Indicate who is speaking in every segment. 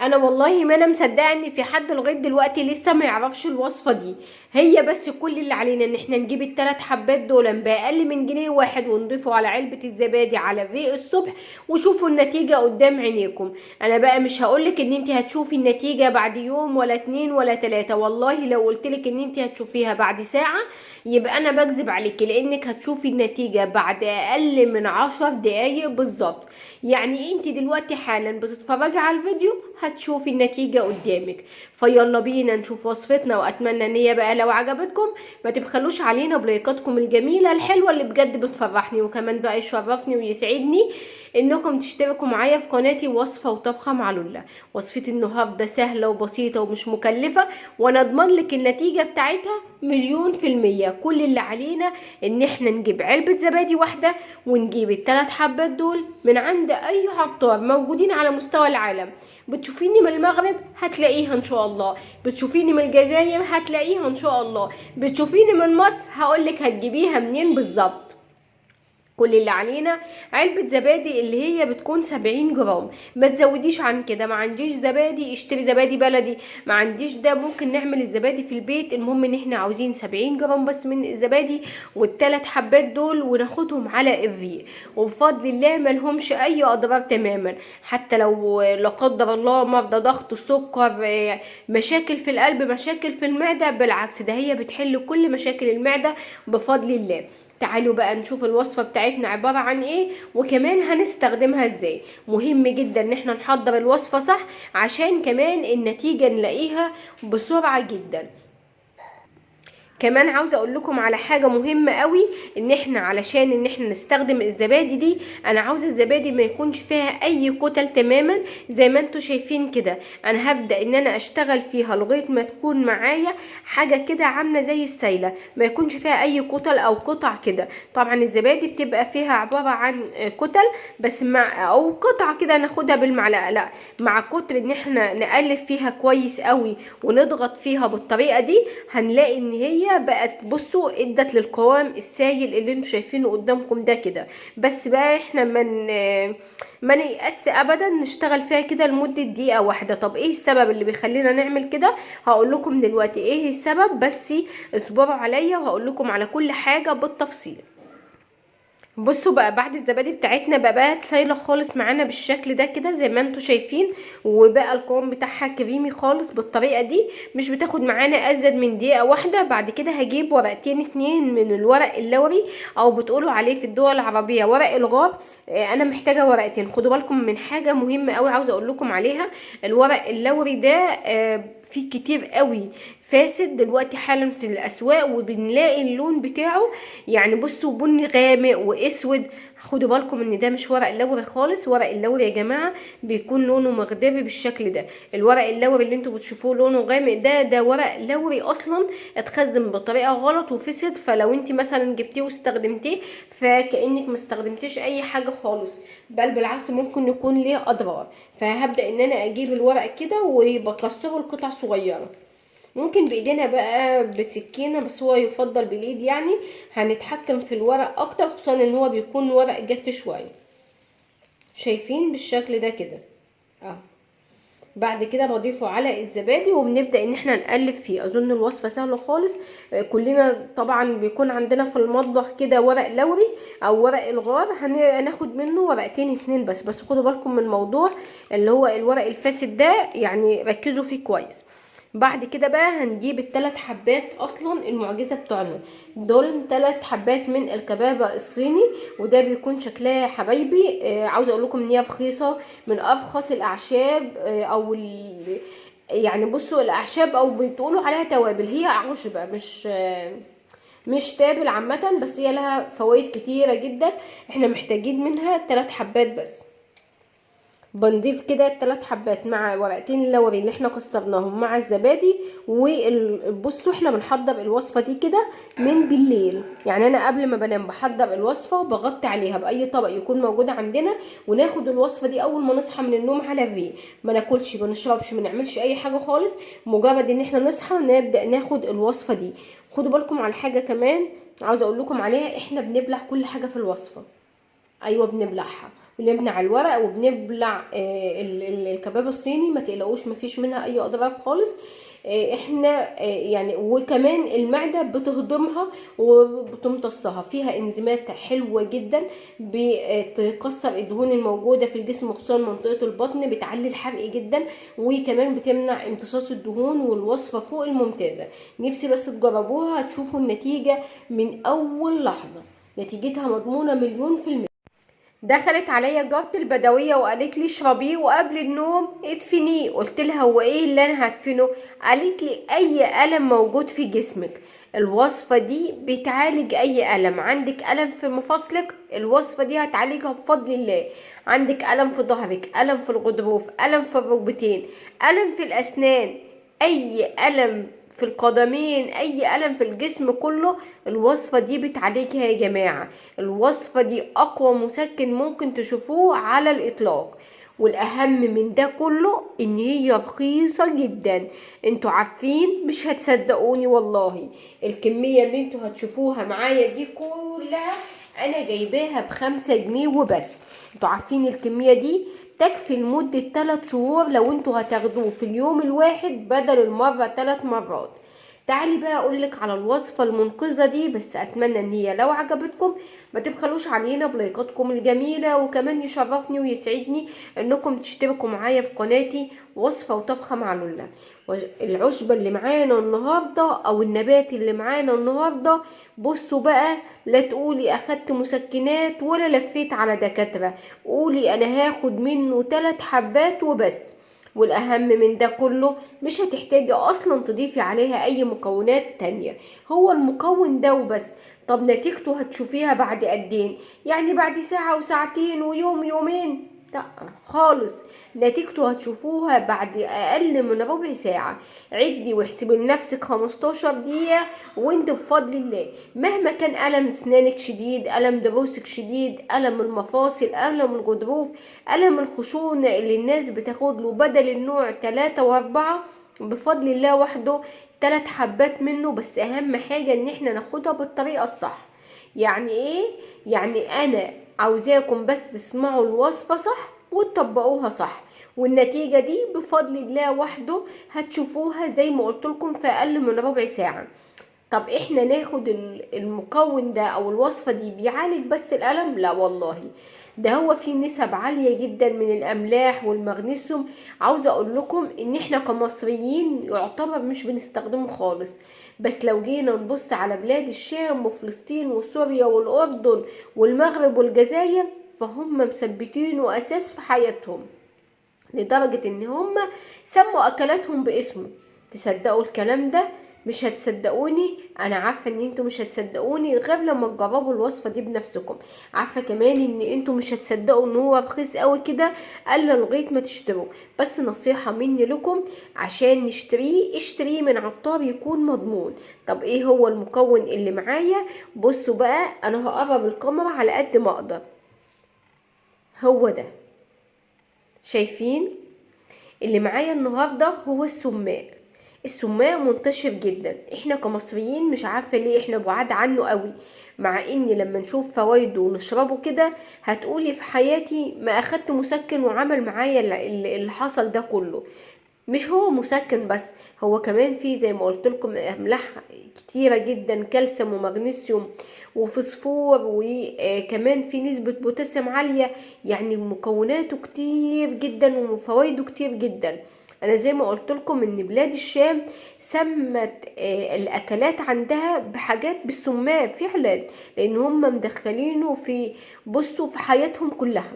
Speaker 1: انا والله ما انا مصدقه ان في حد لغاية دلوقتي لسه ما يعرفش الوصفة دي. هي بس كل اللي علينا ان احنا نجيب الثلاث حبات دول باقل من جنيه واحد ونضيفه على علبة الزبادي على الريق الصبح، وشوفوا النتيجة قدام عينيكم. انا بقى مش هقولك ان انت هتشوفي النتيجة بعد يوم ولا اتنين ولا تلاتة، والله لو قلتلك ان انت هتشوفيها بعد ساعة يبقى انا بكذب عليكي، لانك هتشوفي النتيجة بعد اقل من 10 دقايق بالظبط. يعني انت دلوقتي حالا بتتفرجي على الفيديو هتشوفي النتيجة قدامك. فيلا بينا نشوف وصفتنا، واتمنى ان هي بقى لو عجبتكم ما تبخلوش علينا بلايكاتكم الجميلة الحلوة اللي بجد بتفرحني، وكمان بقى يشرفني ويسعدني انكم تشتركوا معايا في قناتي وصفة وطبخة مع لولا. وصفتي النهاردة سهلة وبسيطة ومش مكلفة، وانا اضمن لك النتيجة بتاعتها 1,000,000%. كل اللي علينا ان احنا نجيب علبة زبادي واحدة ونجيب الثلاث حبات دول من عند اي عطار موجودين على مستوى العالم. بتشوفيني من المغرب هتلاقيها ان شاء الله، بتشوفيني من الجزائر هتلاقيها ان شاء الله، بتشوفيني من مصر هقولك هتجيبيها منين بالظبط. كل اللي علينا علبة زبادي اللي هي بتكون 70 جرام، ما تزوديش عن كده. ما عنديش زبادي اشتري زبادي بلدي، ما عنديش ده ممكن نعمل الزبادي في البيت. المهم ان احنا عاوزين 70 جرام بس من الزبادي والثلاث حبات دول، وناخدهم على الريق، وبفضل الله ما لهمش اي اضرار تماما. حتى لو لا قدر الله مرضى ضغط السكر، مشاكل في القلب، مشاكل في المعدة، بالعكس ده هي بتحل كل مشاكل المعدة بفضل الله. تعالوا بقى نشوف الوصفة بتاعتنا عبارة عن ايه، وكمان هنستخدمها ازاي. مهم جدا ان احنا نحضر الوصفة صح عشان كمان النتيجة نلاقيها بسرعة جدا. كمان عاوزه اقول لكم على حاجة مهمة قوي، ان احنا علشان ان احنا نستخدم الزبادي دي، انا عاوزه الزبادي ما يكونش فيها اي كتل تماما زي ما انتم شايفين كده. انا هبدا ان انا اشتغل فيها لغاية ما تكون معايا حاجة كده عامله زي السايله، ما يكونش فيها اي كتل او قطع كده. طبعا الزبادي بتبقى فيها عبارة عن كتل بس مع او قطع كده ناخدها بالمعلقه، لا مع كتر ان احنا نقلب فيها كويس قوي ونضغط فيها بالطريقة دي هنلاقي ان هي بقت بصوا ادت للقوام السايل اللي انتوا شايفينه قدامكم ده كده. بس بقى احنا ما نيأس ابدا، نشتغل فيها كده لمدة دقيقة واحدة. طب ايه السبب اللي بيخلينا نعمل كده؟ هقول لكم دلوقتي ايه السبب، بس اصبروا عليا وهقول لكم على كل حاجة بالتفصيل. بصوا بقى بعد الزبادي بتاعتنا بقت سايله خالص معانا بالشكل ده كده زي ما انتوا شايفين، وبقى القوام بتاعها كريمي خالص بالطريقة دي، مش بتاخد معانا ازيد من دقيقة واحدة. بعد كده هجيب ورقتين 2 من الورق اللوري، او بتقولوا عليه في الدول العربية ورق الغار. انا محتاجه ورقتين. خدوا بالكم من حاجة مهمة قوي عاوزه اقول لكم عليها، الورق اللوري ده فيه كتير قوي فاسد دلوقتي حالا في الاسواق، وبنلاقي اللون بتاعه يعني بصوا بني غامق واسود. خدوا بالكم ان ده مش ورق اللوري خالص. ورق اللوري يا جماعة بيكون لونه مغدبي بالشكل ده. الورق اللوري اللي انتوا بتشوفوه لونه غامق ده ورق لوري اصلا اتخزن بطريقة غلط وفسد. فلو انت مثلا جبتيه واستخدمتيه فكانك ما استخدمتيش اي حاجة خالص، بل بالعكس ممكن يكون ليه اضرار. فهبدا ان انا اجيب الورق كده وبكسره لقطع صغيرة، ممكن بايدينا بقى بسكينة، بس هو يفضل بالايد، يعني هنتحكم في الورق اكتر، خصوصا ان هو بيكون ورق جاف شوية. شايفين بالشكل ده كده اهو. بعد كده بضيفه على الزبادي وبنبدا ان احنا نقلب فيه. اظن الوصفة سهلة خالص، كلنا طبعا بيكون عندنا في المطبخ كده ورق لوري او ورق الغار، هناخد منه ورقتين 2 بس. خدوا بالكم من الموضوع اللي هو الورق الفاسد ده، يعني ركزوا فيه كويس. بعد كده بقى هنجيب الثلاث حبات اصلا المعجزة بتوعنا دول، 3 حبات من الكبابه الصيني، وده بيكون شكلها يا حبايبي. عاوزه اقول لكم ان هي رخيصة، من ارخص الاعشاب، او يعني بصوا الاعشاب او بتقولوا عليها توابل، هي عشبه مش تابل عامة، بس هي لها فوائد كتيرة جدا. احنا محتاجين منها 3 حبات بس. بنضيف كده 3 حبات مع ورقتين اللوري اللي احنا كسرناهم مع الزبادي. وبصوا احنا بنحضر الوصفة دي كده من بالليل، يعني انا قبل ما بنام بحضر الوصفة وبغطي عليها باي طبق يكون موجود عندنا، وناخد الوصفة دي اول ما نصحى من النوم على الريق، ما ناكلش ما نشربش ما نعملش اي حاجة خالص، مجرد ان احنا نصحى نبدا ناخد الوصفة دي. خدوا بالكم على حاجة كمان عاوزه اقول لكم عليها، احنا بنبلع كل حاجة في الوصفة. ايوه بنبلعها، بنبلع الورق وبنبلع الكباب الصيني، ما تقلقوش مفيش منها اي اضرار خالص. احنا يعني وكمان المعدة بتهضمها وبتمتصها، فيها انزيمات حلوة جدا بتكسر الدهون الموجودة في الجسم خصوصا منطقة البطن، بتعلي الحرق جدا، وكمان بتمنع امتصاص الدهون. والوصفه فوق الممتازة، نفسي بس تجربوها هتشوفوا النتيجة من اول لحظة، نتيجتها مضمونه 1,000,000%. دخلت عليا جارتي البدوية وقالت لي اشربيه وقبل النوم ادفنيه. قلت لها هو ايه اللي انا هدفنه؟ قالت لي اي الم موجود في جسمك، الوصفة دي بتعالج اي الم. عندك الم في مفاصلك، الوصفة دي هتعالجها بفضل الله. عندك الم في ظهرك، الم في الغضروف، الم في الركبتين، الم في الاسنان، اي الم في القدمين، اي الم في الجسم كله، الوصفة دي بتعالجها يا جماعة. الوصفة دي اقوى مسكن ممكن تشوفوه على الاطلاق. والاهم من ده كله ان هي رخيصة جدا. انتوا عارفين مش هتصدقوني والله، الكمية اللي انتوا هتشوفوها معايا دي كلها انا جايباها ب5 جنيه وبس. انتوا عارفين الكمية دي تكفي لمدة 3 شهور لو انتوا هتاخدوه في اليوم الواحد بدل المرة 3 مرات. تعالي بقى اقولك على الوصفة المنقذة دي، بس اتمنى ان هي لو عجبتكم ما تبخلوش علينا بلايكاتكم الجميلة، وكمان يشرفني ويسعدني انكم تشتركوا معايا في قناتي وصفة وطبخة مع لولا. العشبة اللي معانا النهاردة او النبات اللي معانا النهاردة، بصوا بقى لا تقولي اخدت مسكنات ولا لفيت على دكاترة، قولي انا هاخد منه 3 حبات وبس. والاهم من ده كله مش هتحتاجي اصلا تضيفي عليها اي مكونات تانية، هو المكون ده وبس. طب نتيجته هتشوفيها بعد قد ايه؟ يعني بعد ساعة وساعتين ويوم يومين؟ لا خالص، نتيجته هتشوفوها بعد اقل من ربع ساعة. عدي واحسبي لنفسك 15 دقيقة وانت بفضل الله، مهما كان الم اسنانك شديد، الم ضروسك شديد، الم المفاصل، الم الغضروف، الم الخشونة اللي الناس بتاخد له بدل النوع 3 و4، بفضل الله وحده 3 حبات منه. بس اهم حاجة ان احنا ناخدها بالطريقة الصح. يعني ايه؟ يعني انا عاوزاكم بس تسمعوا الوصفة صح وتطبقوها صح، والنتيجة دي بفضل الله وحده هتشوفوها زي ما قلت لكم في اقل من ربع ساعة. طب احنا ناخد المكون ده او الوصفة دي بيعالج بس الألم؟ لا والله، ده هو فيه نسب عالية جدا من الأملاح والمغنيسيوم. عاوزة اقول لكم ان احنا كمصريين يعتبر مش بنستخدمه خالص، بس لو جينا نبص على بلاد الشام وفلسطين وسوريا والأردن والمغرب والجزائر فهم مثبتينه أساس في حياتهم، لدرجة ان هم سموا أكلاتهم باسمه. تصدقوا الكلام ده؟ مش هتصدقوني، انا عارفه ان انتوا مش هتصدقوني غير لما تجربوا الوصفة دي بنفسكم. عارفه كمان ان انتوا مش هتصدقوا ان هو رخيص قوي كده الا لغاية ما تشتروه. بس نصيحة مني لكم، عشان نشتريه اشتريه من عطار يكون مضمون. طب ايه هو المكون اللي معايا؟ بصوا بقى، انا هقرب الكاميرا على قد ما اقدر. هو ده، شايفين اللي معايا النهارده؟ هو السماق. السماق منتشر جدا، احنا كمصريين مش عارفه ليه احنا بعاد عنه قوي، مع ان لما نشوف فوائده ونشربه كده هتقولي في حياتي ما اخدت مسكن وعمل معايا اللي حصل ده كله. مش هو مسكن بس، هو كمان فيه زي ما قلت لكم املاح كتيرة جدا، كالسيوم ومغنيسيوم وفوسفور، وكمان في نسبه بوتاسيوم عالية. يعني مكوناته كتير جدا وفوائده كتير جدا. انا زي ما قلت لكم ان بلاد الشام سمت الاكلات عندها بحاجات بالسماق فعلا، لان هم مدخلينه في بصوا في حياتهم كلها،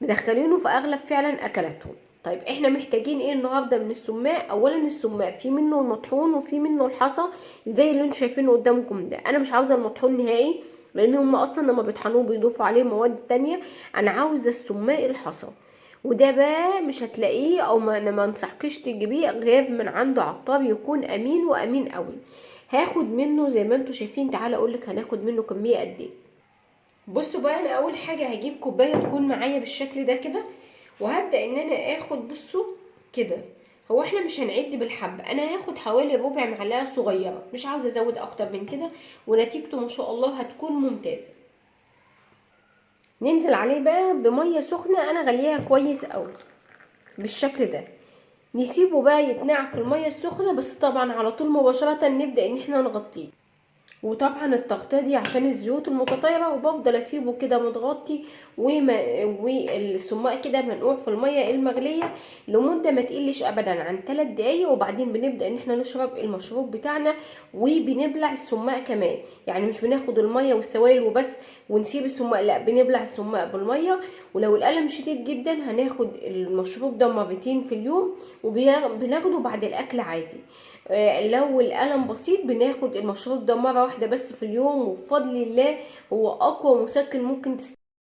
Speaker 1: مدخلينه في اغلب فعلا اكلاتهم. طيب احنا محتاجين ايه النهارده من السماق؟ اولا السماق في منه المطحون وفي منه الحصى زي اللي انتم شايفينه قدامكم ده. انا مش عاوزه المطحون نهائي، لان هم اصلا لما بيطحنوه بيضيفوا عليه مواد تانية. انا عاوزه السماق الحصى، وده بقى مش هتلاقيه او ما انا ما انصحكش تجيبيه غير من عند عطار يكون امين وامين قوي. هاخد منه زي ما انتم شايفين، تعالى اقولك هناخد منه كمية قد ايه. بصوا بقى، انا اول حاجة هجيب كوباية تكون معايا بالشكل ده كده، وهبدا ان انا اخد بصوا كده. هو احنا مش هنعد بالحبه، انا هاخد حوالي ربع معلقه صغيرة، مش عاوزه ازود اكتر من كده، ونتيجته ما شاء الله هتكون ممتازة. ننزل عليه بقى بميه سخنة انا غليها كويس قوي بالشكل ده. نسيبه بقى يتنقع في المية السخنة، بس طبعا على طول مباشرة نبدا ان احنا نغطيه، وطبعا التغطية دي عشان الزيوت المتطايره. وبفضل اسيبه كده متغطي والسماق كده منقوع في المية المغليه لمدة ما تقلش ابدا عن 3 دقايق، وبعدين بنبدا ان احنا نشرب المشروب بتاعنا، وبنبلع السماق كمان. يعني مش بناخد المية والسوائل وبس ونسيب السماق، لا بنبلع السماق بالمية. ولو الالم شديد جدا هناخد المشروب ده مرتين في اليوم، وبناخده بعد الاكل عادي. لو الالم بسيط بناخد المشروب ده مرة واحدة بس في اليوم، وبفضل الله هو اقوى مسكن ممكن تستخدمه.